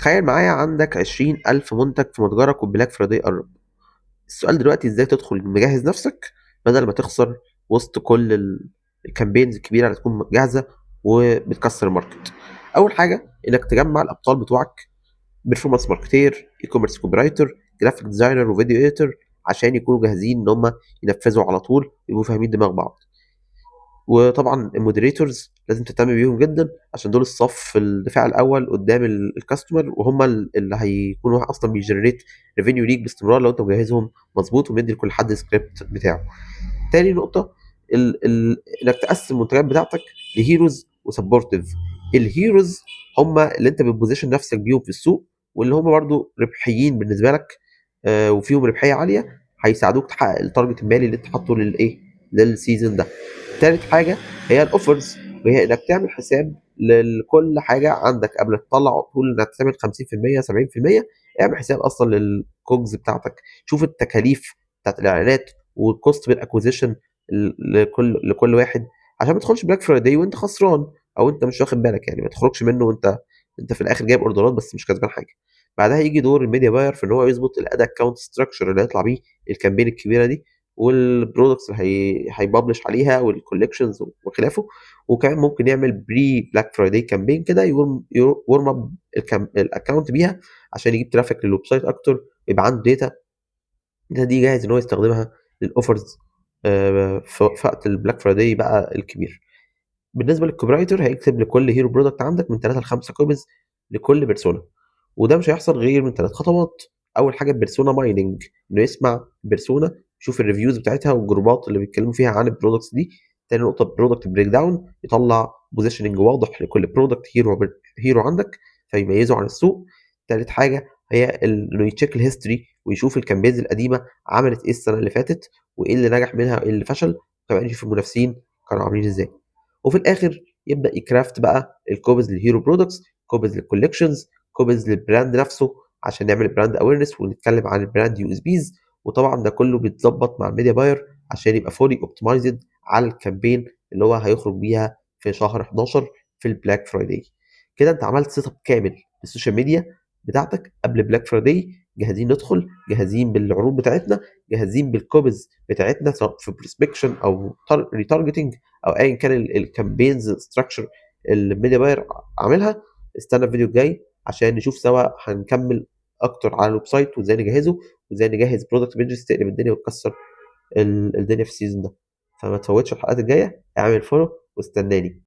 تخيل معايا عندك 20,000 منتج في متجرك وال Black Friday قرب. السؤال دلوقتي ازاي تدخل مجهز نفسك بدل ما تخسر وسط كل ال campaigns الكبيرة اللي تكون جاهزة وبتكسر ال market. اول حاجة انك تجمع الابطال بتوعك، performance marketer، e-commerce copywriter، graphic designer و video editor، عشان يكونوا جاهزين ان هم ينفذوا على طول، يبقوا فاهمين دماغ بعض. وطبعا ال moderators لازم تهتم بيهم جدا، عشان دول الصف الدفاع الاول قدام ال customer، وهم اللي هيكونوا اصلا بي generate revenue ليك باستمرار لو انت مجهزهم مظبوط ومدي لكل حد سكريبت بتاعه. تاني نقطة انك تقسم المنتجات بتاعتك ل heroes و supportive. ال heroes هم اللي انت بت position نفسك بيهم في السوق، واللي هم برضو ربحيين بالنسبة لك، وفيهم ربحية عالية، هيساعدوك تحقق ال target المالي اللي انت حاطه للايه، لل season ده. تالت حاجة هي ال offers، وهي انك تعمل حساب لكل حاجة عندك قبل ما تطلع تقول انك تعمل 50% 70%. اعمل حساب اصلا لل COGS بتاعتك، شوف التكاليف بتاعت الاعلانات وال cost per acquisition لكل واحد، عشان ما تدخلش Black Friday وانت خسران او انت مش واخد بالك، يعني ما تخرجش منه وانت في الاخر جايب اوردرات بس مش كسبان حاجة. بعدها يجي دور ال media buyer في ان هو يظبط ال ad account structure اللي هيطلع بيه ال campaign الكبيرة دي، وال products اللي هي publish عليها، وال collections وخلافه. وكمان ممكن يعمل pre Black Friday campaign كده warm up ال account بيها عشان يجيب traffic لل website اكتر، ويبقى عنده data، ال data دي جاهز ان هو يستخدمها لل offers في وقت ال Black Friday بقى الكبير. بالنسبة لل copywriter هيكتب لكل hero product عندك من 3 ل 5 copies لكل persona، وده مش هيحصل غير من 3 خطوات. اول حاجة persona mining، انه يسمع persona، يشوف ال reviews بتاعتها والجروبات اللي بيتكلموا فيها عن ال products دي. تاني نقطة product breakdown، يطلع positioning واضح لكل product hero عندك فيميزه عن السوق. تالت حاجة هي انه ي check ال history ويشوف ال campaigns القديمة عملت ايه السنة اللي فاتت، وايه اللي نجح منها وايه اللي فشل، وكمان يشوف المنافسين كانوا عاملين ازاي. وفي الاخر يبدا ي craft بقى ال copies لل hero products، copies لل collections، copies لل brand نفسه عشان نعمل brand awareness ونتكلم عن ال brand USPs. وطبعا ده كله بيتظبط مع ال media buyer عشان يبقى fully optimized على ال campaign اللي هو هيخرج بيها في شهر 11 في ال Black Friday. كده انت عملت setup كامل لل social media بتاعتك قبل Black Friday، جاهزين ندخل، جاهزين بالعروض بتاعتنا، جاهزين بال copies بتاعتنا، سواء في prospection او retargeting او ايا كان ال campaigns structure اللي ال media buyer عاملها. استنى الفيديو الجاي عشان نشوف سوا هنكمل اكتر على ال website وازاي نجهزه وازاي نجهز product pages تقلب الدنيا وتكسر الدنيا في ال season ده. فما تفوتش الحلقات الجاية، اعمل follow واستناني.